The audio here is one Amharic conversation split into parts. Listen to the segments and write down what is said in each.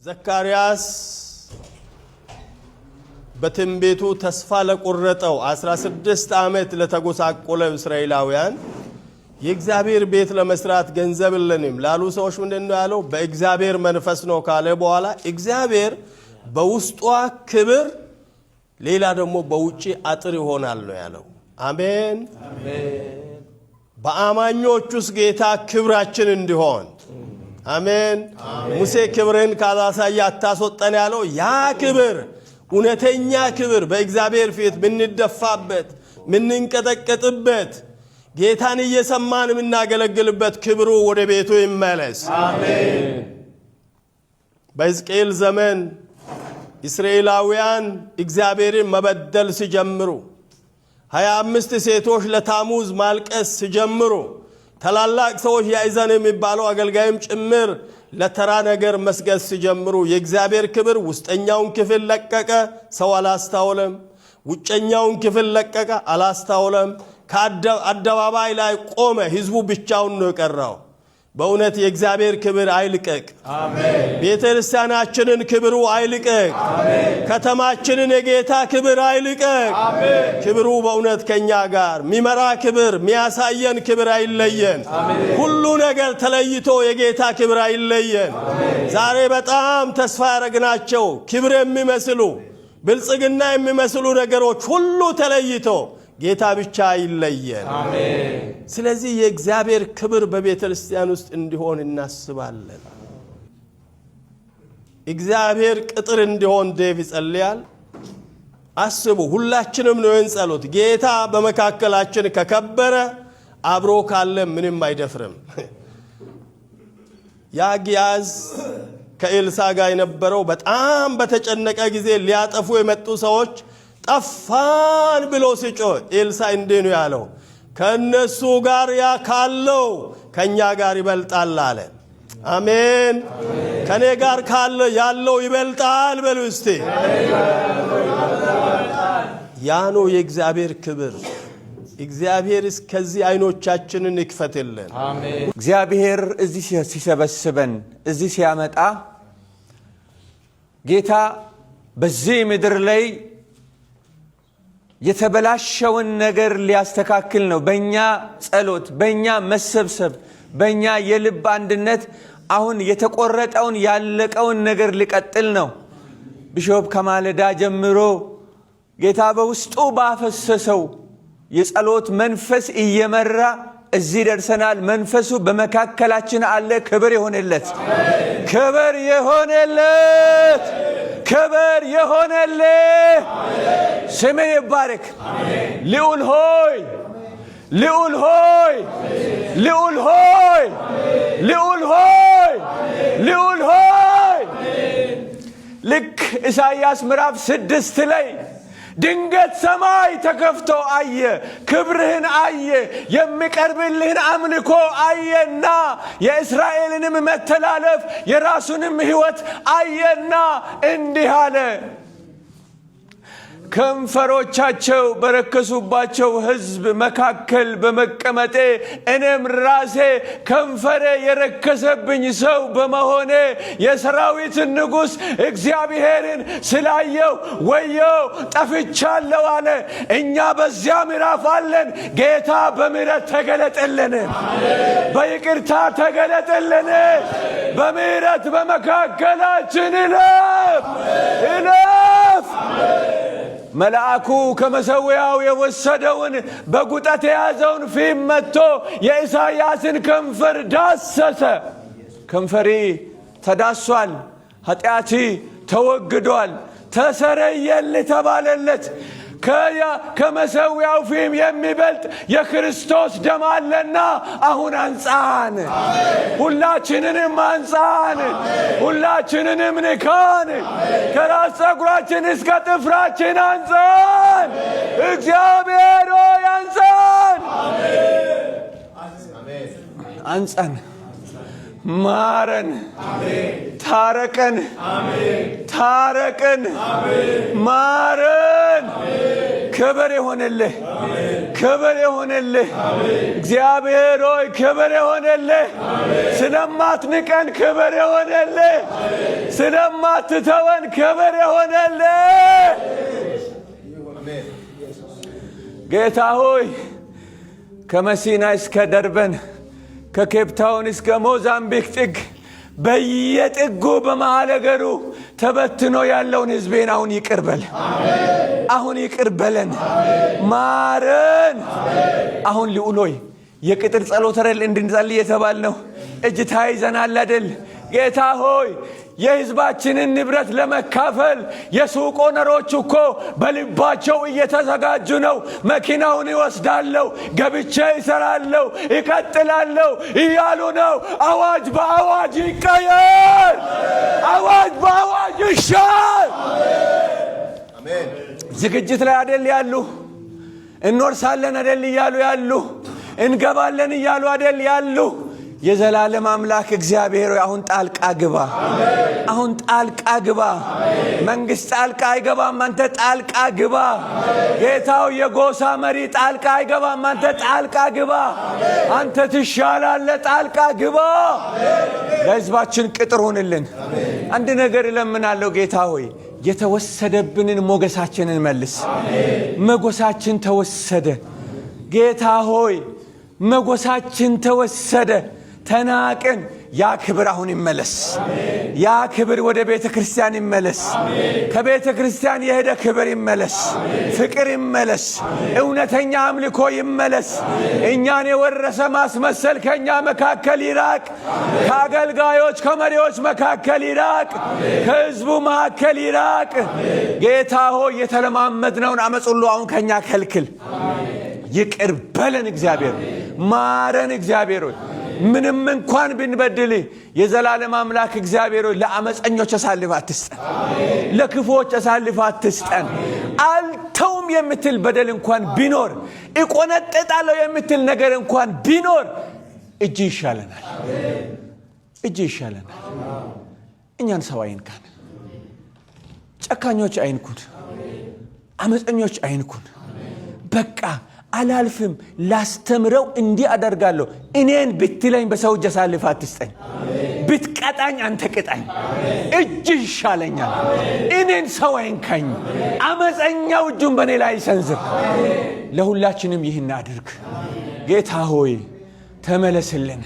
ዘካርያስ በትንቢቱ ተስፋ ለቆረጠው 16 ዓመት ለተጎሳቆለው እስራኤላውያን የእግዚአብሔር ቤት ለመስራት ገንዘብ የለንም ላሉ ሰዎች ምንድን ነው ያለው? በእግዚአብሔር መንፈስ ነው ካለ በኋላ እግዚአብሔር በውስጧ ክብር፣ ሌላ ደግሞ በውጪ አጥር ይሆናል ነው ያለው። አሜን። በአማኞች ውስጥ ጌታ ክብራችን እንዲሆን፣ አሜን። ሙሴ ክብርህን ካላሳየ አታስወጠን ያለው ያ ክብር፣ እውነተኛ ክብር፣ በእግዚአብሔር ፊት ምንደፋበት፣ ምንንቀጠቀጥበት፣ ጌታን እየሰማን የምናገለግልበት ክብሩ ወደ ቤቱ ይመለስ። በሕዝቅኤል ዘመን እስራኤላውያን እግዚአብሔርን መበደል ሲጀምሩ፣ 25 ሴቶች ለታሙዝ ማልቀስ ሲጀምሩ፣ ታላላቅ ሰዎች ያይዘን የሚባለው አገልጋይም ጭምር ለተራ ነገር መስገድ ሲጀምሩ የእግዚአብሔር ክብር ውስጠኛውን ክፍል ለቀቀ፣ ሰው አላስታውለም። ውጨኛውን ክፍል ለቀቀ፣ አላስታውለም። ከአደባባይ ላይ ቆመ፣ ህዝቡ ብቻውን ነው የቀረው። በእውነት የእግዚአብሔር ክብር አይልቀቅ። ቤተ ክርስቲያናችንን ክብሩ አይልቀቅ። ከተማችንን የጌታ ክብር አይልቀቅ። ክብሩ በእውነት ከኛ ጋር ሚመራ ክብር፣ ሚያሳየን ክብር አይለየን። ሁሉ ነገር ተለይቶ የጌታ ክብር አይለየን። ዛሬ በጣም ተስፋ ያደረግናቸው ክብር የሚመስሉ፣ ብልጽግና የሚመስሉ ነገሮች ሁሉ ተለይቶ ጌታ ብቻ አይለየን። ስለዚህ የእግዚአብሔር ክብር በቤተ ክርስቲያን ውስጥ እንዲሆን እናስባለን። እግዚአብሔር ቅጥር እንዲሆን ዴቭ ይጸልያል። አስቡ፣ ሁላችንም ነው ይህን ጸሎት። ጌታ በመካከላችን ከከበረ፣ አብሮ ካለ ምንም አይደፍርም። ያ ግያዝ ከኤልሳ ጋር የነበረው በጣም በተጨነቀ ጊዜ ሊያጠፉ የመጡ ሰዎች ጠፋን ብሎ ሲጮህ ኤልሳ እንዲህ ነው ያለው፣ ከእነሱ ጋር ያ ካለው ከእኛ ጋር ይበልጣል አለ። አሜን። ከኔ ጋር ካለ ያለው ይበልጣል በሉ እስቲ። ያ ነው የእግዚአብሔር ክብር። እግዚአብሔር እስከዚህ አይኖቻችንን ይክፈትልን። እግዚአብሔር እዚህ ሲሰበስበን፣ እዚህ ሲያመጣ ጌታ በዚህ ምድር ላይ የተበላሸውን ነገር ሊያስተካክል ነው። በእኛ ጸሎት፣ በእኛ መሰብሰብ፣ በእኛ የልብ አንድነት አሁን የተቆረጠውን ያለቀውን ነገር ሊቀጥል ነው። ቢሾፕ ከማለዳ ጀምሮ ጌታ በውስጡ ባፈሰሰው የጸሎት መንፈስ እየመራ እዚህ ደርሰናል። መንፈሱ በመካከላችን አለ። ክብር ይሁንለት፣ ክብር ይሁንለት፣ ክብር ይሁንልህ። ስምህ ይባረክ። ልዑል ሆይ፣ ልዑል ሆይ፣ ልዑል ሆይ፣ ልዑል ሆይ፣ ልዑል ሆይ፣ ልክ ኢሳይያስ ምዕራፍ 6 ላይ ድንገት ሰማይ ተከፍቶ አየ፣ ክብርህን አየ፣ የሚቀርብልህን አምልኮ አየና የእስራኤልንም መተላለፍ የራሱንም ሕይወት አየና እንዲህ አለ፦ ከንፈሮቻቸው በረከሱባቸው ሕዝብ መካከል በመቀመጤ፣ እኔም ራሴ ከንፈሬ የረከሰብኝ ሰው በመሆኔ፣ የሰራዊትን ንጉሥ እግዚአብሔርን ስላየው ወየው ጠፍቻለሁ አለ። እኛ በዚያ ምዕራፍ አለን። ጌታ በምሕረት ተገለጥልን፣ በይቅርታ ተገለጥልን፣ በምሕረት በመካከላችን እለፍ፣ እለፍ። መልአኩ ከመሰዊያው የወሰደውን በጉጠት የያዘውን ፊም መጥቶ የኢሳይያስን ከንፈር ዳሰሰ። ከንፈሪ ተዳሷል፣ ኃጢአቲ ተወግዷል፣ ተሰረየልህ ተባለለት። ከመሰዊያው ፊም የሚበልጥ የክርስቶስ ደም አለና አሁን አንጻን፣ ሁላችንንም አንጻን፣ ሁላችንንም ንካን፣ ከራስ ፀጉራችን እስከ ጥፍራችን አንጻን። እግዚአብሔር ሆይ አንጻን፣ አንጻን፣ ማረን፣ ታረቀን፣ ታረቀን፣ ማረን። ክብር ይሁንልህ፣ ክብር ይሁንልህ። እግዚአብሔር ሆይ ክብር ይሁንልህ። ስለማትንቀን ክብር ይሁንልህ። ስለማትተወን ክብር ይሁንልህ። ጌታ ሆይ ከመሲና እስከ ደርበን፣ ከኬፕታውን እስከ ሞዛምቢክ ጥግ፣ በየጥጉ በመሃል አገሩ ተበትኖ ያለውን ሕዝቤን አሁን ይቅር በል። አሁን ይቅር በለን፣ ማረን። አሁን ልዑል ሆይ የቅጥር ጸሎት አይደል እንድንጸልይ የተባልነው? እጅ ተያይዘናል አይደል? ጌታ ሆይ የህዝባችንን ንብረት ለመካፈል የሱቅ owner ኦች እኮ በልባቸው እየተዘጋጁ ነው። መኪናውን ይወስዳለሁ፣ ገብቼ ይሰራለሁ፣ ይቀጥላለሁ እያሉ ነው። አዋጅ በአዋጅ ይቀየር! አዋጅ በአዋጅ ይሻር! ዝግጅት ላይ አደል ያሉ? እንወርሳለን አደል እያሉ ያሉ? እንገባለን እያሉ አደል ያሉ? የዘላለም አምላክ እግዚአብሔር ሆይ አሁን ጣልቃ ግባ። አሁን ጣልቃ ግባ። መንግስት ጣልቃ አይገባም፣ አንተ ጣልቃ ግባ። ጌታው የጎሳ መሪ ጣልቃ አይገባም፣ አንተ ጣልቃ ግባ። አንተ ትሻላለህ፣ ጣልቃ ግባ። ለህዝባችን ቅጥር ሁንልን። አንድ ነገር እለምናለሁ ጌታ ሆይ፣ የተወሰደብንን ሞገሳችንን መልስ። ሞገሳችን ተወሰደ። ጌታ ሆይ ሞገሳችን ተወሰደ፣ ተናቅን። ያ ክብር አሁን ይመለስ። ያ ክብር ወደ ቤተ ክርስቲያን ይመለስ። ከቤተ ክርስቲያን የሄደ ክብር ይመለስ። ፍቅር ይመለስ። እውነተኛ አምልኮ ይመለስ። እኛን የወረሰ ማስመሰል ከእኛ መካከል ይራቅ። ከአገልጋዮች ከመሪዎች መካከል ይራቅ። ከህዝቡ መካከል ይራቅ። ጌታ ሆይ የተለማመድነውን አመፅ ሁሉ አሁን ከእኛ ከልክል። ይቅር በለን እግዚአብሔር፣ ማረን እግዚአብሔር ሆይ። ምንም እንኳን ብንበድልህ የዘላለም አምላክ እግዚአብሔር ሆይ ለአመፀኞች አሳልፈህ አትስጠን፣ ለክፉዎች አሳልፈህ አትስጠን። አልተውም የምትል በደል እንኳን ቢኖር፣ እቆነጥጣለሁ የምትል ነገር እንኳን ቢኖር እጅ ይሻለናል፣ እጅ ይሻለናል። እኛን ሰው አይንካን፣ ጨካኞች አይንኩን፣ አመፀኞች አይንኩን። በቃ አላልፍም፣ ላስተምረው እንዲህ አደርጋለሁ። እኔን ብትለኝ በሰው እጅ አሳልፈህ አትስጠኝ። ብትቀጣኝ አንተ ቅጣኝ፣ እጅ ይሻለኛል። እኔን ሰው አይንካኝ፣ አመፀኛው እጁን በእኔ ላይ ይሰንዝር። ለሁላችንም ይህን አድርግ ጌታ ሆይ ተመለስልን።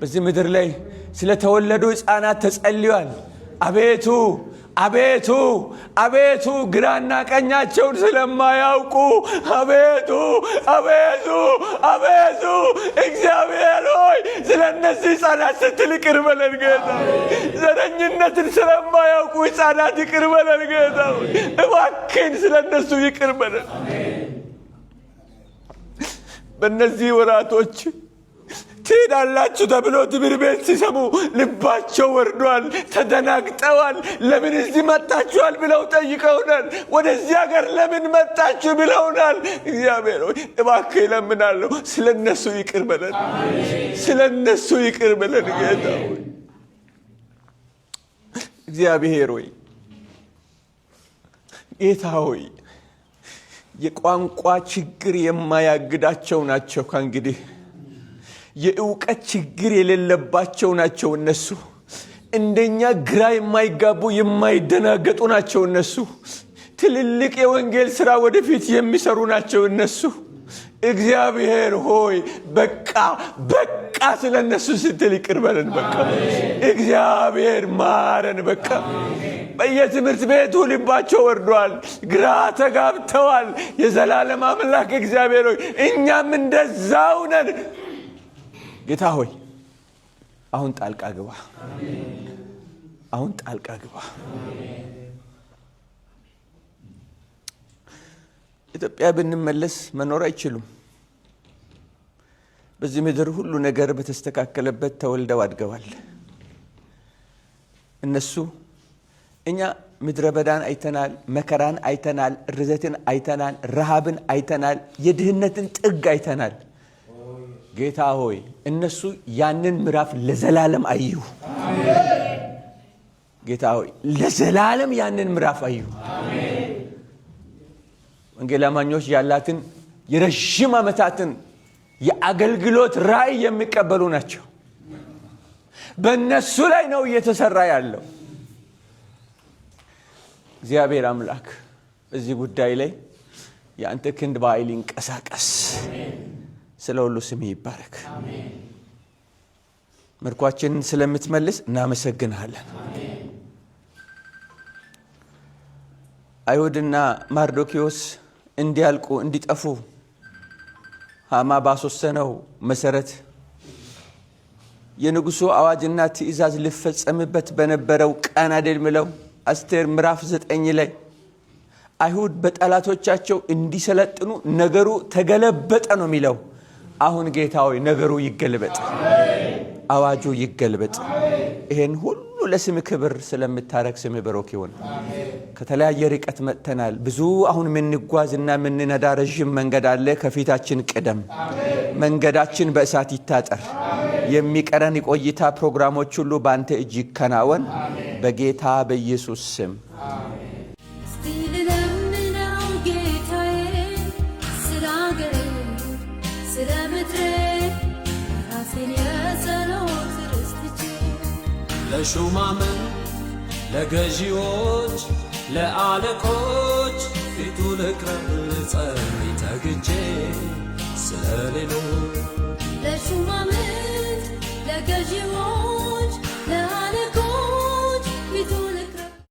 በዚህ ምድር ላይ ስለተወለዱ ሕፃናት ተጸልዮአል። አቤቱ አቤቱ አቤቱ ግራና ቀኛቸውን ስለማያውቁ አቤቱ አቤቱ አቤቱ እግዚአብሔር ሆይ ስለ እነዚህ ሕፃናት ስትል ይቅር በለን ጌታ። ዘረኝነትን ስለማያውቁ ሕፃናት ይቅር በለን ጌታ። እባክህን ስለ እነሱ ይቅር በለን። በእነዚህ ወራቶች ትሄዳላችሁ ተብሎ ትምህርት ቤት ሲሰሙ ልባቸው ወርዷል፣ ተደናግጠዋል። ለምን እዚህ መጣችኋል ብለው ጠይቀውናል። ወደዚህ ሀገር ለምን መጣችሁ ብለውናል። እግዚአብሔር ሆይ እባክህ እለምናለሁ፣ ስለ እነሱ ይቅር በለን፣ ስለ እነሱ ይቅር በለን ጌታ ሆይ። እግዚአብሔር ሆይ ጌታ ሆይ የቋንቋ ችግር የማያግዳቸው ናቸው። ከእንግዲህ የእውቀት ችግር የሌለባቸው ናቸው እነሱ። እንደኛ ግራ የማይጋቡ የማይደናገጡ ናቸው እነሱ። ትልልቅ የወንጌል ስራ ወደፊት የሚሰሩ ናቸው እነሱ። እግዚአብሔር ሆይ በቃ በቃ ስለ እነሱ ስትል ይቅር በለን። በቃ እግዚአብሔር ማረን። በቃ በየትምህርት ቤቱ ልባቸው ወርዷል፣ ግራ ተጋብተዋል። የዘላለም አምላክ እግዚአብሔር ሆይ እኛም እንደዛው ነን። ጌታ ሆይ አሁን ጣልቃ ግባ፣ አሁን ጣልቃ ግባ። ኢትዮጵያ ብንመለስ መኖር አይችሉም። በዚህ ምድር ሁሉ ነገር በተስተካከለበት ተወልደው አድገዋል። እነሱ እኛ ምድረ በዳን አይተናል፣ መከራን አይተናል፣ ርዘትን አይተናል፣ ረሃብን አይተናል፣ የድህነትን ጥግ አይተናል። ጌታ ሆይ እነሱ ያንን ምዕራፍ ለዘላለም አዩ። ጌታ ሆይ ለዘላለም ያንን ምዕራፍ አዩ። ወንጌል አማኞች ያላትን የረዥም ዓመታትን የአገልግሎት ራእይ የሚቀበሉ ናቸው። በእነሱ ላይ ነው እየተሰራ ያለው። እግዚአብሔር አምላክ በዚህ ጉዳይ ላይ የአንተ ክንድ በኃይል ይንቀሳቀስ። ስለ ሁሉ ስምህ ይባረክ። ምርኳችንን ስለምትመልስ እናመሰግንሃለን። አይሁድና ማርዶኪዎስ እንዲያልቁ እንዲጠፉ ሃማ ባስወሰነው መሰረት የንጉሱ አዋጅና ትእዛዝ ሊፈጸምበት በነበረው ቀን አይደል ምለው አስቴር ምዕራፍ 9 ላይ አይሁድ በጠላቶቻቸው እንዲሰለጥኑ ነገሩ ተገለበጠ ነው የሚለው። አሁን ጌታ ሆይ ነገሩ ይገልበጥ፣ አዋጁ ይገልበጥ። ይሄን ሁሉ ለስም ክብር ስለምታረግ ስም ብሩክ ይሁን። ከተለያየ ርቀት መጥተናል። ብዙ አሁን የምንጓዝና የምንነዳ ረዥም መንገድ አለ። ከፊታችን ቅደም። መንገዳችን በእሳት ይታጠር። የሚቀረን የቆይታ ፕሮግራሞች ሁሉ በአንተ እጅ ይከናወን፣ በጌታ በኢየሱስ ስም። እስቲ ልለምነው ጌታዬ፣ ስለ አገሬ፣ ስለ ምድሬ፣ ራሴን የጸሎት ርስት ትቼ። ለሹማምንት፣ ለገዢዎች፣ ለአለቆች ፊቱ ልቅረብ፣ ልጸልይ ተግቼ ስለ ሌሎች። ለሹማምንት፣ ለገዢዎች፣